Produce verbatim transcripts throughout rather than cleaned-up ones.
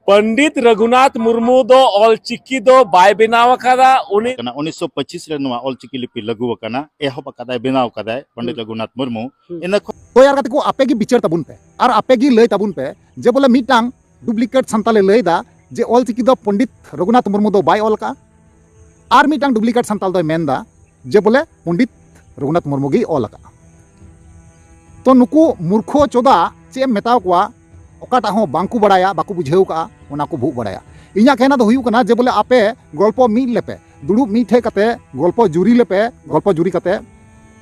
ᱯᱚᱱᱰᱤᱛ ᱨᱚᱜᱷᱩᱱᱟᱛᱷ ᱢᱩᱨᱢᱩ ᱫᱚ ᱚᱞ ᱪᱤᱠᱤ ᱫᱚ ᱵᱟᱭ ᱵᱮᱱᱟᱣ ᱟᱠᱟᱫᱟ᱾ ᱩᱱᱤ ᱠᱟᱱᱟ᱾ ᱩᱱᱤᱥᱥᱚ ᱯᱚᱸᱪᱤᱥ ᱨᱮ ᱱᱚᱣᱟ ᱚᱞ ᱪᱤᱠᱤ ᱞᱤᱯᱤ ᱞᱟᱹᱜᱩ ᱟᱠᱟᱱᱟ, ᱮᱦᱚᱵ ᱟᱠᱟᱫᱟᱭ, ᱵᱮᱱᱟᱣ ᱟᱠᱟᱫᱟᱭ ᱯᱚᱱᱰᱤᱛ ᱨᱚᱜᱷᱩᱱᱟᱛᱷ ᱢᱩᱨᱢᱩ᱾ ᱤᱱᱟᱹ ᱠᱷᱚᱱ ᱛᱚᱭᱟᱨ ᱠᱟᱛᱮ ᱠᱚ ᱟᱯᱮ ᱜᱮ ᱵᱤᱪᱟᱹᱨ ᱛᱟᱵᱚᱱ ᱯᱮ ᱟᱨ ᱟᱯᱮ ᱜᱮ ᱞᱟᱹᱭ ᱛᱟᱵᱚᱱ ᱯᱮ ᱡᱮ ᱵᱚᱞᱮ ᱢᱤᱫᱴᱟᱝ ᱰᱩᱯᱞᱤᱠᱮᱴ ᱥᱟᱱᱛᱟᱞᱮ ᱞᱟᱹᱭ ᱮᱫᱟ ᱡᱮ ᱚᱞ ᱪᱤᱠᱤ ᱫᱚ ᱯᱚᱱᱰᱤᱛ ᱨᱚᱜᱷᱩᱱᱟᱛᱷ ᱢᱩᱨᱢᱩ ᱫᱚ ᱵᱟᱭ ᱚᱞ ᱟᱠᱟᱫᱼᱟ, ᱟᱨ ᱢᱤᱫᱴᱟᱝ ᱰᱩᱯᱞᱤᱠᱮᱴ ᱥᱟᱱᱛᱟᱞ ᱫᱚᱭ ᱢᱮᱱ ᱮᱫᱟ ᱡᱮ ᱵᱚᱞᱮ ᱯᱚᱱᱰᱤᱛ ᱨᱚᱜᱷᱩᱱᱟᱛᱷ ᱢᱩᱨᱢᱩ ᱜᱮᱭ ᱚᱞ ᱟᱠᱟᱫᱼᱟ᱾ ᱛᱚ ᱱᱩᱠᱩ ᱢᱩᱨᱠᱷᱚ ᱪᱚᱫᱟ ᱪᱮᱫ ᱮᱢ ᱢᱮᱛᱟᱣ ᱠᱚᱣᱟ, ᱚᱠᱟᱴᱟᱜ ᱦᱚᱸ ᱵᱟᱝᱠᱚ ᱵᱟᱲᱟᱭᱟ, ᱵᱟᱠᱚ ᱵᱩᱡᱷᱟᱹᱣ ᱠᱟᱜᱼᱟ, ᱚᱱᱟ ᱠᱚ ᱵᱷᱩᱜ ᱵᱟᱲᱟᱭᱟ᱾ ᱤᱧᱟᱹᱜ ᱠᱟᱛᱷᱟ ᱫᱚ ᱦᱩᱭᱩᱜ ᱠᱟᱱᱟ ᱡᱮ ᱵᱚᱞᱮ ᱟᱯᱮ ᱜᱚᱞᱯᱚ ᱢᱤᱫ ᱞᱮᱯᱮ, ᱫᱩᱲᱩᱵ ᱢᱤᱫ ᱴᱷᱮᱡ ᱠᱟᱛᱮ ᱜᱚᱞᱯᱚ ᱡᱩᱨᱤ ᱞᱮᱯᱮ, ᱜᱚᱞᱯᱚ ᱡᱩᱨᱤ ᱠᱟᱛᱮ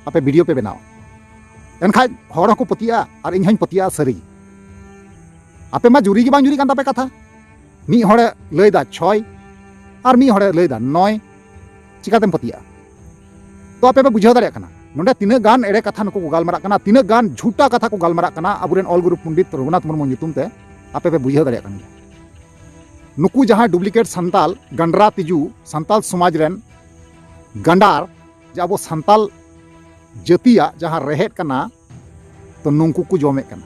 ᱟᱯᱮ ᱵᱷᱤᱰᱤᱭᱳ ᱯᱮ ᱵᱮᱱᱟᱣᱟ᱾ ᱮᱱᱠᱷᱟᱡ ᱦᱚᱲ ᱦᱚᱸᱠᱚ ᱯᱟᱹᱛᱭᱟᱹᱜᱼᱟ ᱟᱨ ᱤᱧ ᱦᱚᱸᱧ ᱯᱟᱹᱛᱭᱟᱹᱜᱼᱟ ᱥᱟᱹᱨᱤ ᱜᱮ᱾ ᱟᱯᱮ ᱢᱟ ᱡᱩᱨᱤ ᱜᱮ ᱵᱟᱝ ᱡᱩᱨᱤ ᱠᱟᱱ ᱛᱟᱯᱮ ᱠᱟᱛᱷᱟ᱾ ᱢᱤᱫ ᱦᱚᱲᱮ ᱞᱟᱹᱭᱫᱟ ᱪᱷᱚᱭ ᱟᱨ ᱢᱤᱫ ᱦᱚᱲᱮ ᱞᱟᱹᱭᱫᱟ ᱱᱚᱭ, ᱪᱤᱠᱟᱛᱮᱢ ᱯᱟᱹᱛᱭᱟᱹᱜᱼᱟ? ᱛᱚ ᱟᱯᱮ ᱯᱮ ᱵᱩᱡᱷᱟᱹᱣ ᱫᱟᱲᱮᱭᱟᱜ ᱠᱟᱱᱟ ᱱᱚᱰᱮ ᱛᱤᱱᱟᱹᱜ ᱜᱟᱱ ᱮᱲᱮ ᱠᱟᱛᱷᱟ ᱱᱩᱠᱩ ᱠᱚ ᱜᱟᱞᱢᱟᱨᱟᱜ ᱠᱟᱱᱟ, ᱛᱤᱱᱟᱹᱜ ᱜᱟᱱ ᱡᱷᱩᱴᱟ ᱠᱟᱛᱷᱟ ᱠᱚ ᱜᱟᱞᱢᱟᱨᱟᱜ ᱠᱟᱱᱟ ᱟᱵᱚᱨᱮᱱ ᱚᱞ ᱜᱩᱨᱩ ᱯᱚᱱᱰᱤᱛ ᱨᱚᱜᱷᱩᱱᱟᱛᱷ ᱢᱩᱨᱢᱩ ᱧᱩᱛᱩᱢ ᱛᱮ᱾ ᱟᱯᱮ ᱯᱮ ᱵᱩᱡᱷᱟᱹᱣ ᱫᱟᱲᱮᱭᱟᱜ ᱠᱟᱱ ᱜᱮᱭᱟ᱾ ᱱᱩᱠᱩ ᱡᱟᱦᱟᱸᱭ ᱰᱩᱯᱞᱤᱠᱮᱴ ᱥᱟᱱᱛᱟᱞ ᱜᱟᱱᱰᱨᱟ ᱛᱤᱡᱩ, ᱥᱟᱱᱛᱟᱞ ᱥᱚᱢᱟᱡᱽ ᱨᱮᱱ ᱜᱟᱸᱰᱟᱨ, ᱡᱮ ᱟᱵᱚ ᱥᱟᱱᱛᱟᱞ ᱡᱟᱹᱛᱤᱭᱟᱜ ᱡᱟᱦᱟᱸ ᱨᱮᱦᱮᱫ ᱠᱟᱱᱟ, ᱛᱚ ᱱᱩᱝᱠᱩ ᱠᱚ ᱡᱚᱢᱮᱫ ᱠᱟᱱᱟ᱾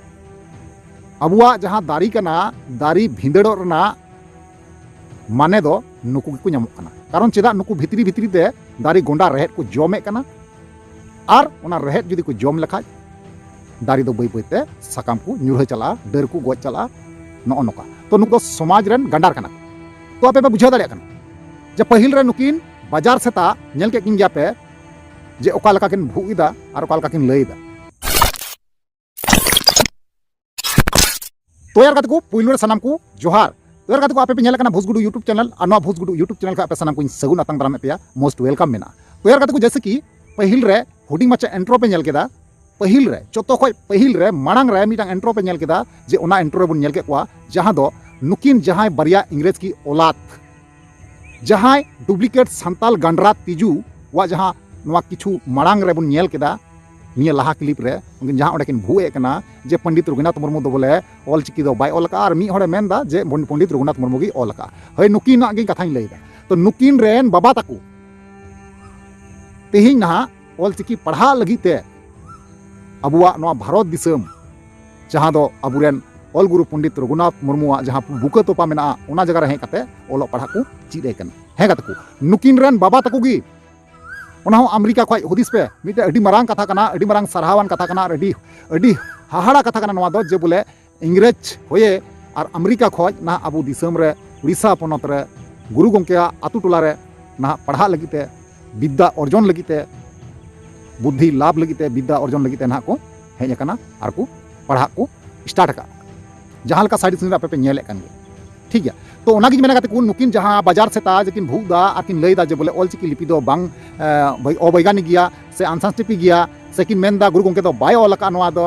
ᱟᱵᱚᱣᱟᱜ ᱡᱟᱦᱟᱸ ᱫᱟᱨᱮ ᱠᱟᱱᱟ, ᱫᱟᱨᱮ ᱵᱷᱤᱸᱫᱟᱹᱲᱚᱜ ᱨᱮᱱᱟᱜ ᱢᱟᱱᱮ ᱫᱚ ᱱᱩᱠᱩ ᱜᱮᱠᱚ ᱧᱟᱢᱚᱜ ᱠᱟᱱᱟ᱾ ᱠᱟᱨᱚᱱ ᱪᱮᱫᱟᱜ? ᱱᱩᱠᱩ ᱵᱷᱤᱛᱨᱤ ᱵᱷᱤᱛᱨᱤ ᱛᱮ ᱫᱟᱨᱮ ᱜᱚᱸᱰᱟ ᱨᱮᱦᱮᱫ ᱠᱚ ᱡᱚᱢᱮᱫ ᱠᱟᱱᱟ ᱟᱨ ᱚᱱᱟ ᱨᱮᱦᱮᱫ ᱡᱩᱫᱤ ᱠᱚ ᱡᱚᱢ ᱞᱮᱠᱷᱟᱡ ᱫᱟᱨᱮ ᱫᱚ ᱵᱟᱹᱭ ᱵᱟᱹᱭ ᱛᱮ ᱥᱟᱠᱟᱢ ᱠᱚ ᱧᱩᱨᱦᱟᱹ ᱪᱟᱞᱟᱜᱼᱟ, ᱰᱟᱹᱨ ᱠᱚ ᱜᱚᱡ ᱪᱟᱞᱟᱜᱼᱟ, ᱱᱚᱜᱼᱚ ᱱᱚᱝᱠᱟ᱾ ᱛᱚ ᱱᱩᱠᱩ ᱫᱚ ᱥᱚᱢᱟᱡᱽ ᱨᱮᱱ ᱜᱟᱸᱰᱟᱨ ᱠᱟᱱᱟ ᱠᱚ᱾ ᱛᱚ ᱟᱯᱮ ᱯᱮ ᱵᱩᱡᱷᱟᱹᱣ ᱫᱟᱲᱮᱭᱟᱜ ᱠᱟᱱᱟ ᱡᱮ ᱯᱟᱹᱦᱤᱞ ᱨᱮ ᱱᱩᱠᱤᱱ ᱵᱟᱡᱟᱨ ᱥᱮᱛᱟ ᱧᱮᱞ ᱠᱮᱫ ᱠᱤᱱ ᱜᱮᱭᱟ ᱯᱮ ᱡᱮ ᱚᱠᱟ ᱞᱮᱠᱟ ᱠᱤᱱ ᱵᱷᱩᱜ ᱮᱫᱟ ᱟᱨ ᱚᱠᱟ ᱞᱮᱠᱟ ᱠᱤᱱ ᱞᱟᱹᱭ ᱮᱫᱟ᱾ ᱛᱚᱭᱟᱨ ᱠᱟᱛᱮ ᱠᱚ ᱯᱩᱭᱞᱩ ᱨᱮ ᱥᱟᱱᱟᱢ ᱠᱚ ᱡᱚᱦᱟᱨ᱾ ᱛᱚᱭᱟᱨ ᱠᱟᱛᱮ ᱠᱚ ᱟᱯᱮ ᱯᱮ ᱧᱮᱞ ᱠᱟᱱᱟ ᱵᱷᱩᱥᱜᱩᱰᱩ YouTube ᱪᱮᱱᱮᱞ, ᱟᱨ ᱱᱚᱣᱟ ᱵᱷᱩᱥᱜᱩᱰᱩ YouTube ᱪᱮᱱᱮᱞ ᱠᱷᱚᱱ ᱟᱯᱮ ᱥᱟᱱᱟᱢ ᱠᱚᱧ ᱥᱟᱹᱜᱩᱱ ᱟᱛᱟᱝ ᱫᱟᱨᱟᱢᱮᱫ ᱯᱮᱭᱟ, most welcome ᱢᱮᱱᱟᱜᱼᱟ᱾ ᱛᱚᱭᱟᱨ ᱠᱟᱛᱮ ᱠᱚ ᱡᱮᱭᱥᱮ ᱠᱤ ᱯᱟᱹᱦᱤᱞ ᱨᱮ ᱦᱩᱰᱤᱧ ᱢᱟᱪᱷᱟ ᱤᱱᱴᱨᱳ ᱯᱮ ᱧᱮᱞ ᱠᱮᱫᱟ, ᱯᱟᱹᱦᱤᱞ ᱨᱮ ᱡᱚᱛᱚ ᱠᱷᱚᱡ ᱯᱟᱹᱦᱤᱞ ᱨᱮ ᱢᱟᱲᱟᱝ ᱨᱮ ᱢᱤᱫᱴᱟᱝ ᱤᱱᱴᱨᱳ ᱯᱮ ᱧᱮᱞ ᱠᱮᱫᱟ, ᱡᱮ ᱚᱱᱟ ᱤᱱᱴᱨᱳ ᱨᱮᱵᱚᱱ ᱧᱮᱞ ᱠᱮᱫ ᱠᱚᱣᱟ ᱡᱟᱦᱟᱸ ᱫᱚ ᱱᱩᱠᱤᱱ ᱡᱟᱦᱟᱸᱭ ᱵᱟᱨᱭᱟ ᱤᱝᱨᱮᱡᱽ ᱠᱤ ᱚᱞᱟᱛ ᱡᱟᱦᱟᱸᱭ ᱰᱩᱯᱞᱤᱠᱮᱴ ᱥᱟᱱᱛᱟᱞ ᱜᱟᱱᱰᱨᱟ ᱛᱤᱡᱩ ᱣᱟᱜ ᱡᱟᱦᱟᱸ ᱱᱚᱣᱟ ᱠᱤᱪᱷᱩ ᱢᱟᱲᱟᱝ ᱨᱮᱵᱚᱱ ᱧᱮᱞ ᱠᱮᱫᱟ, ᱱᱤᱭᱟᱹ ᱞᱟᱦᱟ ᱠᱞᱤᱯ ᱨᱮ ᱩᱱᱠᱤᱱ ᱡᱟᱦᱟᱸ ᱚᱸᱰᱮ ᱠᱤᱱ ᱵᱷᱩ ᱮᱫ ᱠᱟᱱᱟ ᱡᱮ ᱯᱚᱱᱰᱤᱛ ᱨᱚᱜᱷᱩᱱᱟᱛᱷ ᱢᱩᱨᱢᱩ ᱫᱚ ᱵᱚᱞᱮ ᱚᱞ ᱪᱤᱠᱤ ᱫᱚ ᱵᱟᱭ ᱚᱞ ᱟᱠᱟᱫᱼᱟ, ᱟᱨ ᱢᱤᱫ ᱦᱚᱲᱮ ᱢᱮᱱ ᱮᱫᱟ ᱡᱮ ᱯᱚᱱᱰᱤᱛ ᱨᱚᱜᱷᱩᱱᱟᱛᱷ ᱢᱩᱨᱢᱩ ᱜᱮ ᱚᱞ ᱟᱠᱟᱫᱼᱟ᱾ ᱦᱳᱭ, ᱱᱩᱠᱤᱱᱟᱜ ᱜᱮ ᱠᱟᱛᱷᱟᱧ ᱞᱟᱹᱭ ᱮᱫᱟ᱾ ᱛᱚ ᱱᱩᱠᱤᱱ ᱨᱮᱱ ᱵᱟᱵᱟ ᱛᱟᱠᱚ ᱛᱮᱦᱮᱧ ᱱᱟᱦᱟᱜ ᱚᱞ ᱪᱤᱠᱤ ᱯᱟᱲᱦᱟᱜ ᱞᱟᱹᱜᱤᱫ ᱛᱮ ᱟᱵᱚᱣᱟᱜ ᱱᱚᱣᱟ ᱵᱷᱟᱨᱚᱛ ᱫᱤᱥᱚᱢ, ᱡᱟᱦᱟᱸ ᱫᱚ ᱟᱵᱚᱨᱮᱱ ᱚᱞ ᱜᱩᱨᱩ ᱯᱚᱱᱰᱤᱛ ᱨᱚᱜᱷᱩᱱᱟᱛᱷ ᱢᱩᱨᱢᱩᱣᱟᱜ ᱡᱟᱦᱟᱸ ᱵᱩᱠᱟᱹ ᱛᱚᱯᱟ ᱢᱮᱱᱟᱜᱼᱟ, ᱚᱱᱟ ᱡᱟᱭᱜᱟ ᱨᱮ ᱦᱮᱡ ᱠᱟᱛᱮ ᱚᱞᱚᱜ ᱯᱟᱲᱦᱟᱜ ᱠᱚ ᱪᱮᱫ ᱟᱭ ᱠᱟᱱᱟ᱾ ᱦᱮᱸ ᱜᱟᱛᱮ ᱠᱚ, ᱱᱩᱠᱤᱱ ᱨᱮᱱ ᱵᱟᱵᱟ ᱛᱟᱠᱚ ᱜᱮ, ᱚᱱᱟ ᱦᱚᱸ ᱟᱢᱮᱨᱤᱠᱟ ᱠᱷᱚᱱ᱾ ᱦᱩᱫᱤᱥ ᱯᱮ, ᱢᱤᱫᱴᱮᱱ ᱟᱹᱰᱤ ᱢᱟᱨᱟᱝ ᱠᱟᱛᱷᱟ ᱠᱟᱱᱟ, ᱟᱹᱰᱤ ᱢᱟᱨᱟᱝ ᱥᱟᱨᱦᱟᱣᱟᱱ ᱠᱟᱛᱷᱟ ᱠᱟᱱᱟ, ᱟᱨ ᱟᱹᱰᱤ, ᱟᱹᱰᱤ ᱦᱟᱦᱟᱲᱟ ᱠᱟᱛᱷᱟ ᱠᱟᱱᱟ ᱱᱚᱣᱟ ᱫᱚ, ᱡᱮ ᱵᱚᱞᱮ ᱤᱝᱨᱮᱡᱽ ᱦᱚᱭᱮ ᱟᱨ ᱟᱢᱮᱨᱤᱠᱟ ᱠᱷᱚᱱ ᱱᱟᱦᱟᱜ ᱟᱵᱚ ᱫᱤᱥᱚᱢ ᱨᱮ, ᱩᱲᱤᱥᱥᱟ ᱯᱚᱱᱚᱛ ᱨᱮ, ᱜᱩᱨᱩ ᱜᱚᱢᱠᱮᱭᱟᱜ ᱟᱛᱳ ᱴᱚᱞᱟ ᱨᱮ ᱱᱟᱦᱟᱜ ᱯᱟᱲᱦᱟᱜ ᱞᱟᱹᱜᱤᱫ ᱛᱮ, ᱵᱤᱫᱽᱫᱟ ᱚᱨᱡᱚᱱ ᱞᱟᱹᱜᱤᱫ ᱛᱮ, ᱵᱩᱫᱽᱫᱷᱤ ᱞᱟᱵᱷ ᱞᱟᱹᱜᱤᱫ ᱛᱮ, ᱵᱤᱫᱽᱫᱟ ᱚᱨᱡᱚᱱ ᱞᱟᱹᱜᱤᱫ ᱛᱮ ᱱᱟᱦᱟᱜ ᱠᱚ ᱦᱮᱡ ᱟᱠᱟᱱᱟ ᱟᱨ ᱠᱚ ᱯᱟᱲᱦᱟᱜ ᱠᱚ ᱥᱴᱟᱨᱴ ᱟᱠᱟᱫ᱾ ᱡᱟᱦᱟᱸ ᱞᱮᱠᱟ ᱥᱟᱭᱤᱰ ᱥᱤᱱ ᱨᱮ ᱟᱯᱮ ᱯᱮ ᱧᱮᱞᱮᱫ ᱠᱟᱱ ᱜᱮᱭᱟ, ᱴᱷᱤᱠ ᱜᱮᱭᱟ᱾ ᱛᱚ ᱚᱱᱟᱜᱤᱧ ᱢᱮᱱᱟ ᱜᱟᱛᱮ ᱠᱚ, ᱱᱩᱠᱤᱱ ᱡᱟᱦᱟᱸ ᱵᱟᱡᱟᱨ ᱥᱮᱛᱟ ᱡᱮ ᱠᱤᱱ ᱵᱷᱩᱜ ᱫᱟ ᱟᱨ ᱠᱤᱱ ᱞᱟᱹᱭ ᱫᱟ ᱡᱮ ᱵᱚᱞᱮ ᱚᱞᱪᱤᱠᱤ ᱞᱤᱯᱤ ᱫᱚ ᱵᱟᱝ, ᱮ, ᱵᱟᱹᱭ-, ᱚᱵᱳᱭᱜᱟᱱᱤᱠ ᱜᱮᱭᱟ ᱥᱮ ᱟᱱᱥᱟᱭᱮᱱᱴᱤᱯᱷᱤᱠ ᱜᱮᱭᱟ, ᱥᱮ ᱠᱤᱱ ᱢᱮᱱ ᱫᱟ ᱜᱩᱨᱩ ᱜᱚᱢᱠᱮ ᱫᱚ ᱵᱟᱭ ᱚᱞ ᱟᱠᱟᱫ ᱱᱚᱣᱟ ᱫᱚ,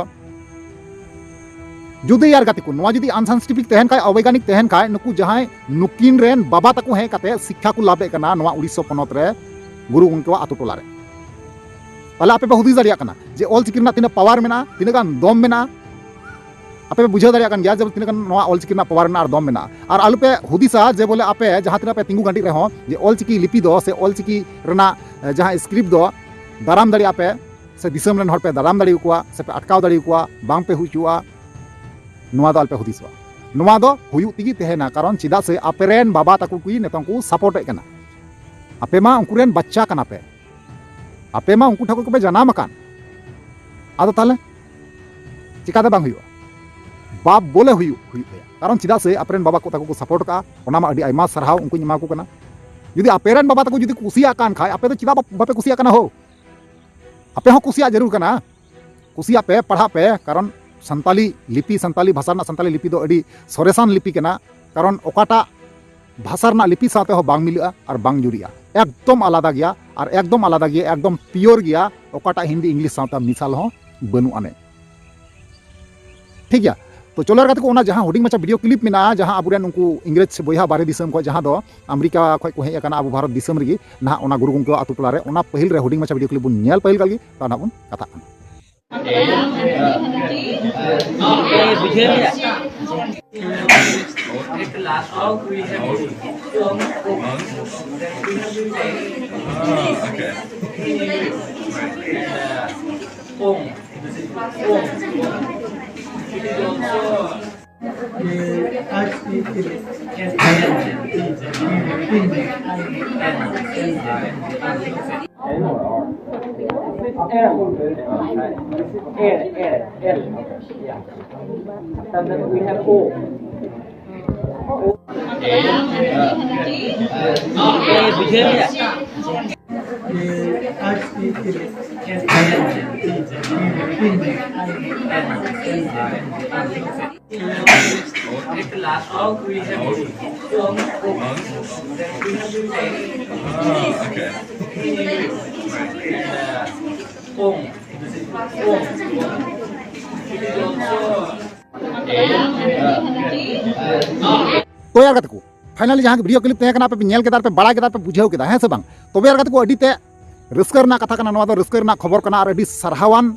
ᱡᱩᱫᱤ ᱭᱟᱨ ᱜᱟᱛᱮ ᱠᱚ, ᱱᱚᱣᱟ ᱡᱩᱫᱤ ᱟᱱᱥᱟᱭᱮᱱᱴᱤᱯᱷᱤᱠ ᱛᱟᱦᱮᱱ ᱠᱷᱟᱡ, ᱚᱵᱳᱭᱜᱟᱱᱤᱠ ᱛᱟᱦᱮᱱ ᱠᱷᱟᱡ, ᱱᱩᱠᱩ ᱡᱟᱦᱟᱸᱭ ᱱᱩᱠᱤᱱ ᱨᱮᱱ ᱵᱟᱵᱟ ᱛᱟᱠᱚ ᱦᱮᱡ ᱠᱟᱛᱮ ᱥᱤᱠᱠᱷᱟ ᱠᱚ ᱞᱟᱵᱷ ᱮᱫ ᱠᱟᱱᱟ ᱱᱚᱣᱟ ᱩᱲᱤᱥᱥᱟ ᱯᱚᱱᱚᱛ ᱨᱮ ᱜᱩᱨᱩ ᱜᱚᱢᱠᱮᱣᱟᱜ ᱟᱛᱳ ᱴᱚᱞᱟ ᱨᱮ, ᱛᱟᱦᱞᱮ ᱟᱯᱮ ᱯᱮ ᱦᱩᱫᱤᱥ ᱫᱟᱲᱮᱭᱟᱜ ᱠᱟᱱᱟ ᱡᱮ ᱚᱞᱪᱤᱠᱤ ᱨᱮᱱᱟᱜ ᱛᱤᱱᱟᱹᱜ ᱯᱟᱣᱟᱨ ᱢᱮᱱᱟᱜᱼᱟ, ᱛᱤᱱᱟᱹᱜ ᱜᱟᱱ ᱫᱚᱢ ᱢᱮᱱᱟᱜᱼᱟ᱾ ᱟᱯᱮ ᱯᱮ ᱵᱩᱡᱷᱟᱹᱣ ᱫᱟᱲᱮᱭᱟᱜ ᱠᱟᱱ ᱜᱮᱭᱟ ᱡᱮ ᱛᱤᱱᱟᱹᱜ ᱜᱟᱱ ᱱᱚᱣᱟ ᱚᱞᱪᱤᱠᱤ ᱨᱮᱱᱟᱜ ᱯᱟᱣᱟᱨ ᱢᱮᱱᱟᱜᱼᱟ ᱟᱨ ᱫᱚᱢ ᱢᱮᱱᱟᱜᱼᱟ᱾ ᱟᱨ ᱟᱞᱚᱯᱮ ᱦᱩᱫᱤᱥᱟ ᱡᱮ ᱵᱚᱞᱮ ᱟᱯᱮ ᱡᱟᱦᱟᱸ ᱛᱤᱱᱟᱹᱜ ᱯᱮ ᱛᱤᱸᱜᱩ ᱜᱟᱹᱰᱤᱡ ᱨᱮᱦᱚᱸ ᱡᱮ ᱚᱞᱪᱤᱠᱤ ᱞᱤᱯᱤ ᱫᱚ ᱥᱮ ᱚᱞᱪᱤᱠᱤ ᱨᱮᱱᱟᱜ, ᱮ, ᱡᱟᱦᱟᱸ ᱥᱠᱨᱤᱯᱴ ᱫᱚ ᱫᱟᱨᱟᱢ ᱫᱟᱲᱮᱭᱟᱜᱼᱟ ᱯᱮ ᱥᱮ ᱫᱤᱥᱚᱢ ᱨᱮᱱ ᱦᱚᱲ ᱯᱮ ᱫᱟᱨᱟᱢ ᱫᱟᱲᱮᱭᱟᱠᱚᱣᱟ ᱥᱮ ᱯᱮ ᱟᱴᱠᱟᱣ ᱫᱟᱲᱮᱭᱟᱠᱚᱣᱟ, ᱵᱟᱝ ᱯᱮ ᱦᱩᱭ ᱦᱚᱪᱚᱣᱟᱜᱼᱟ, ᱱᱚᱣᱟ ᱫᱚ ᱟᱞᱚᱯᱮ ᱦᱩᱫᱤᱥᱚᱜᱼᱟ᱾ ᱱᱚᱣᱟ ᱫᱚ ᱦᱩᱭᱩᱜ ᱛᱮᱜᱮ ᱛᱟᱦᱮᱱᱟ, ᱠᱟᱨᱚᱱ ᱪᱮᱫᱟᱜ ᱥᱮ ᱟᱯᱮ ᱨᱮᱱ ᱵᱟᱵᱟ ᱛᱟᱠᱚ ᱠᱚ ᱱᱤᱛᱚᱝ ᱠᱚ ᱥᱟᱯᱳᱨᱴ ᱮᱫ ᱠᱟᱱᱟ᱾ ᱟᱯᱮ ᱢᱟ ᱩᱱᱠᱩ ᱨᱮᱱ ᱵᱟᱪᱪᱟ ᱠᱟᱱᱟ ᱯᱮ, ᱟᱯᱮ ᱢᱟ ᱩᱱᱠᱩ ᱴᱷᱮᱱ ᱠᱷᱚᱱ ᱯᱮ ᱡᱟᱱᱟᱢ ᱟᱠᱟᱱ᱾ ᱟᱫᱚ ᱛᱟᱦᱞᱮ ᱪᱤᱠᱟᱛᱮ ᱵᱟᱝ ᱦᱩᱭᱩᱜᱼᱟ? ᱵᱟᱯ ᱵᱚᱞᱮ ᱦᱩᱭᱩᱜ, ᱦᱩᱭᱩᱜ ᱛᱟᱭᱟ, ᱠᱟᱨᱚᱱ ᱪᱮᱫᱟᱜ ᱥᱮ ᱟᱯᱮ ᱨᱮᱱ ᱵᱟᱵᱟ ᱠᱚ ᱛᱟᱠᱚ ᱠᱚ ᱥᱟᱯᱳᱨᱴ ᱟᱠᱟᱫᱼᱟ, ᱚᱱᱟ ᱢᱟ ᱟᱹᱰᱤ ᱟᱭᱢᱟ ᱥᱟᱨᱦᱟᱣ ᱩᱱᱠᱩᱧ ᱮᱢᱟ ᱠᱚ ᱠᱟᱱᱟ᱾ ᱡᱩᱫᱤ ᱟᱯᱮ ᱨᱮᱱ ᱵᱟᱵᱟ ᱛᱟᱠᱚ ᱡᱩᱫᱤ ᱠᱚ ᱠᱩᱥᱤᱭᱟᱜ ᱠᱟᱱ ᱠᱷᱟᱡ, ᱟᱯᱮ ᱫᱚ ᱪᱮᱫᱟᱜ ᱵᱟᱯ-, ᱵᱟᱯᱮ ᱠᱩᱥᱤᱭᱟᱜ ᱠᱟᱱᱟ ᱦᱳ? ᱟᱯᱮ ᱦᱚᱸ ᱠᱩᱥᱤᱭᱟᱜ ᱡᱟᱹᱨᱩᱲ ᱠᱟᱱᱟ, ᱠᱩᱥᱤᱭᱟᱜ ᱯᱮ, ᱯᱟᱲᱦᱟᱜ ᱯᱮ, ᱠᱟᱨᱚᱱ ᱥᱟᱱᱛᱟᱞᱤ ᱞᱤᱯᱤ, ᱥᱟᱱᱛᱟᱞᱤ ᱵᱷᱟᱥᱟ ᱨᱮᱱᱟᱜ ᱥᱟᱱᱛᱟᱞᱤ ᱞᱤᱯᱤ ᱫᱚ ᱟᱹᱰᱤ ᱥᱚᱨᱮᱥᱟᱱ ᱞᱤᱯᱤ ᱠᱟᱱᱟ, ᱠᱟᱨᱚᱱ ᱚᱠᱟᱴᱟᱜ ᱵᱷᱟᱥᱟ ᱨᱮᱱᱟᱜ ᱞᱤᱯᱤ ᱥᱟᱶᱛᱮ ᱦᱚᱸ ᱵᱟᱝ ᱢᱤᱞᱟᱹᱜᱼᱟ ᱟᱨ ᱵᱟᱝ ᱡᱩᱨᱤᱜᱼᱟ, ᱮᱠᱫᱚᱢ ᱟᱞᱟᱫᱟ ᱜᱮᱭᱟ ᱟᱨ ᱮᱠᱫᱚᱢ ᱟᱞᱟᱫᱟ ᱜᱮᱭᱟ, ᱮᱠᱫᱚᱢ ᱯᱤᱭᱳᱨ ᱜᱮᱭᱟ, ᱚᱠᱟᱴᱟᱜ ᱦᱤᱱᱫᱤ ᱤᱝᱞᱤᱥ ᱥᱟᱶᱛᱮ ᱢᱤᱥᱟᱞ ᱦᱚᱸ ᱵᱟᱹᱱᱩᱜ ᱟᱹᱱᱤᱡ᱾ ᱴᱷᱤᱠ ᱜᱮᱭᱟ, ᱛᱚ ᱪᱚᱞᱚ ᱜᱟᱛᱮ ᱠᱚ, ᱚᱱᱟ ᱡᱟᱦᱟᱸ ᱦᱩᱰᱤᱧ ᱢᱟᱪᱷᱟ ᱵᱷᱤᱰᱤᱭᱳ ᱠᱞᱤᱯ ᱢᱮᱱᱟᱜᱼᱟ, ᱡᱟᱦᱟᱸ ᱟᱵᱚᱨᱮᱱ ᱩᱱᱠᱩ ᱤᱝᱨᱮᱡᱽ ᱵᱚᱭᱦᱟ ᱵᱟᱨᱦᱮ ᱫᱤᱥᱚᱢ ᱠᱷᱚᱱ ᱡᱟᱦᱟᱸ ᱫᱚ ᱟᱢᱮᱨᱤᱠᱟ ᱠᱷᱚᱱ ᱠᱚ ᱦᱮᱡ ᱟᱠᱟᱱᱟ ᱟᱵᱚ ᱵᱷᱟᱨᱚᱛ ᱫᱤᱥᱚᱢ ᱨᱮᱜᱮ, ᱱᱟᱦᱟᱜ ᱚᱱᱟ ᱜᱩᱨᱩ ᱜᱚᱢᱠᱮ ᱟᱛᱳ ᱴᱚᱞᱟ ᱨᱮ, ᱚᱱᱟ ᱯᱟᱹᱦᱤᱞ ᱨᱮ ᱦᱩᱰᱤᱧ ᱢᱟᱪᱷᱟ ᱵᱷᱤᱰᱤᱭᱳ ᱠᱞᱤᱯ ᱵᱚᱱ ᱧᱮᱞ ᱯᱟᱹᱦᱤᱞ ᱠᱟᱜ ᱜᱮ, ᱛᱟᱨ ᱱᱟᱦᱟᱜ ᱵᱚᱱ ᱠᱟᱛᱷᱟᱜ ᱠᱟᱱᱟ᱾ Ong. Ong. It is also L, L, L. Yeah. And then we have O. ᱛᱚ ᱭᱟᱨ ᱜᱟᱛᱮ ᱠᱚ, finally ᱡᱟᱦᱟᱸ ᱵᱷᱤᱰᱤᱭᱳ ᱠᱞᱤᱯ ᱛᱟᱦᱮᱸ ᱠᱟᱱᱟ, ᱟᱯᱮ ᱯᱮ ᱧᱮᱞ ᱠᱮᱫᱟ, ᱟᱨ ᱯᱮ ᱵᱟᱲᱟᱭ ᱠᱮᱫᱟ, ᱟᱨ ᱯᱮ ᱵᱩᱡᱷᱟᱹᱣ ᱠᱮᱫᱟ, ᱦᱮᱸ ᱥᱮ ᱵᱟᱝ? ᱛᱚᱵᱮ ᱭᱟᱨ ᱜᱟᱛᱮ ᱠᱚ, ᱟᱹᱰᱤ ᱛᱮ ᱨᱟᱹᱥᱠᱟᱹ ᱨᱮᱱᱟᱜ ᱠᱟᱛᱷᱟ ᱠᱟᱱᱟ ᱱᱚᱣᱟ ᱫᱚ, ᱨᱟᱹᱥᱠᱟᱹ ᱨᱮᱱᱟᱜ ᱠᱷᱚᱵᱚᱨ ᱠᱟᱱᱟ, ᱟᱨ ᱟᱹᱰᱤ ᱥᱟᱨᱦᱟᱣᱟᱱ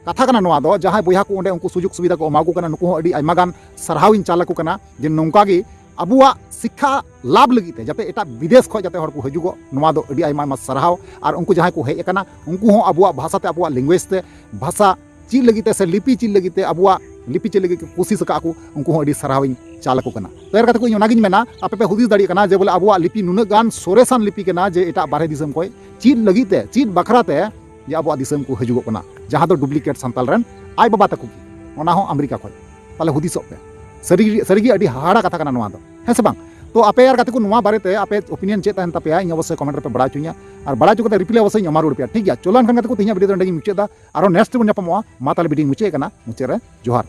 ᱠᱟᱛᱷᱟ ᱠᱟᱱᱟ ᱱᱚᱣᱟ ᱫᱚ᱾ ᱡᱟᱦᱟᱸᱭ ᱵᱚᱭᱦᱟ ᱠᱚ ᱚᱸᱰᱮ ᱩᱱᱠᱩ ᱥᱩᱡᱳᱜᱽ ᱥᱩᱵᱤᱫᱷᱟ ᱠᱚ ᱮᱢᱟ ᱠᱚ ᱠᱟᱱᱟ, ᱱᱩᱠᱩ ᱦᱚᱸ ᱟᱹᱰᱤ ᱟᱭᱢᱟ ᱜᱟᱱ ᱥᱟᱨᱦᱟᱣ ᱤᱧ ᱪᱟᱞ ᱟᱠᱚ ᱠᱟᱱᱟ, ᱡᱮ ᱱᱚᱝᱠᱟ ᱜᱮ ᱟᱵᱚᱣᱟᱜ ᱥᱤᱠᱠᱷᱟ ᱞᱟᱵᱷ ᱞᱟᱹᱜᱤᱫ ᱛᱮ ᱡᱟᱛᱮ ᱮᱴᱟᱜ ᱵᱤᱫᱮᱥ ᱠᱷᱚᱱ ᱡᱟᱛᱮ ᱦᱚᱲ ᱠᱚ ᱦᱤᱡᱩᱜᱚᱜ, ᱱᱚᱣᱟ ᱫᱚ ᱟᱹᱰᱤ ᱟᱭᱢᱟ ᱟᱭᱢᱟ ᱥᱟᱨᱦᱟᱣ᱾ ᱟᱨ ᱩᱱᱠᱩ ᱡᱟᱦᱟᱸᱭ ᱠᱚ ᱦᱮᱡ ᱟᱠᱟᱱᱟ, ᱩᱱᱠᱩ ᱦᱚᱸ ᱟᱵᱚᱣᱟᱜ ᱵᱷᱟᱥᱟ ᱛᱮ, ᱟᱵᱚᱣᱟᱜ ᱞᱮᱝᱜᱩᱭᱮᱡᱽ ᱛᱮ, ᱵᱷᱟᱥᱟ ᱪᱮᱫ ᱞᱟᱹᱜᱤᱫ ᱛᱮ ᱥᱮ ᱞᱤᱯᱤ ᱪᱮᱫ ᱞᱟᱹᱜᱤᱫ ᱛᱮ, ᱟᱵᱚᱣᱟᱜ ᱞᱤᱯᱤ ᱪᱮᱫ ᱞᱟᱹᱜᱤᱫ ᱠᱚ ᱠᱳᱥᱤᱥ ᱟᱠᱟᱫ ᱠᱚ, ᱩᱱᱠᱩ ᱦᱚᱸ ᱟᱹᱰᱤ ᱥᱟᱨᱦᱟᱣ ᱤᱧ ᱪᱟᱞ ᱟᱠᱚ ᱠᱟᱱᱟ᱾ ᱛᱚ ᱭᱟᱨ ᱜᱟᱛᱮ ᱠᱚ, ᱤᱧ ᱚᱱᱟᱜᱤᱧ ᱢᱮᱱᱟ, ᱟᱯᱮ ᱯᱮ ᱦᱩᱫᱤᱥ ᱫᱟᱲᱮᱭᱟᱜ ᱠᱟᱱᱟ ᱡᱮ ᱵᱚᱞᱮ ᱟᱵᱚᱣᱟᱜ ᱞᱤᱯᱤ ᱱᱩᱱᱟᱹᱜ ᱜᱟᱱ ᱥᱚᱨᱮᱥᱟᱱ ᱞᱤᱯᱤ ᱠᱟᱱᱟ ᱡᱮ ᱮᱴᱟᱜ ᱵᱟᱨᱦᱮ ᱫᱤᱥᱚᱢ ᱠᱷᱚᱱ ᱪᱮᱫ ᱞᱟᱹᱜᱤᱫ ᱛᱮ, ᱪᱮᱫ ᱵᱟᱠᱷᱨᱟ ᱛᱮ ᱡᱮ ᱟᱵᱚᱣᱟᱜ ᱫᱤᱥᱚᱢ ᱠᱚ ᱦᱤᱡᱩᱜᱚᱜ ᱠᱟᱱᱟ, ᱡᱟᱦᱟᱸ ᱫᱚ ᱰᱩᱯᱞᱤᱠᱮᱴ ᱥᱟᱱᱛᱟᱞ ᱨᱮᱱ ᱟᱡ ᱵᱟᱵᱟ ᱛᱟᱠᱚ ᱜᱮ, ᱚᱱᱟ ᱦᱚᱸ ᱟᱢᱮᱨᱤᱠᱟ ᱠᱷᱚᱱ᱾ ᱛᱟᱦᱞᱮ ᱦᱩᱫᱤᱥᱚᱜ ᱯᱮ, ᱥᱟᱹᱨᱤ, ᱥᱟᱹᱨᱤᱜᱮ ᱟᱹᱰᱤ ᱦᱟᱦᱟᱲᱟ ᱠᱟᱛᱷᱟ ᱠᱟᱱᱟ ᱱᱚᱣᱟ ᱫᱚ, ᱦᱮᱸ ᱥᱮ ᱵᱟᱝ? ᱛᱚ ᱟᱯᱮ ᱭᱟᱨ ᱜᱟᱛᱮ ᱠᱚ, ᱱᱚᱣᱟ ᱵᱟᱨᱮᱛᱮ ᱟᱯᱮ ᱚᱯᱤᱱᱤᱭᱚᱱ ᱪᱮᱫ ᱛᱟᱦᱮᱱ ᱛᱟᱯᱮᱭᱟ, ᱤᱧ ᱚᱵᱚᱥᱥᱳᱭ ᱠᱚᱢᱮᱱᱴ ᱨᱮᱯᱮ ᱵᱟᱲᱟᱭ ᱦᱚᱪᱚᱧᱟ, ᱟᱨ ᱵᱟᱲᱟᱭ ᱦᱚᱪᱚ ᱠᱟᱛᱮ ᱨᱤᱯᱞᱟᱭ ᱚᱵᱚᱥᱥᱳᱭ ᱤᱧ ᱮᱢᱟ ᱨᱩᱣᱟᱹᱲ ᱯᱮᱭᱟ, ᱴᱷᱤᱠ ᱜᱮᱭᱟ? ᱪᱚᱞᱚ ᱮᱱᱠᱷᱟᱱ ᱜᱟᱛᱮ ᱠᱚ, ᱛᱮᱦᱮᱧᱟᱜ ᱵᱷᱤᱰᱤᱭᱳ ᱫᱚ ᱱᱚᱸᱰᱮ ᱜᱤᱧ ᱢᱩᱪᱟᱹᱫ ᱮᱫᱟ᱾ ᱟᱨᱦᱚᱸ ᱱᱮᱠᱥᱴ ᱨᱮᱵᱚᱱ ᱧᱟᱯᱟᱢᱚᱜᱼᱟ᱾ ᱢᱟ ᱛᱟᱦᱞᱮ ᱵᱷᱤᱰᱤᱭᱳ ᱢᱩᱪᱟᱹᱫ ᱠᱟᱱᱟ, ᱢᱩᱪᱟᱹᱫ ᱨᱮ ᱡᱚᱦᱟᱨ᱾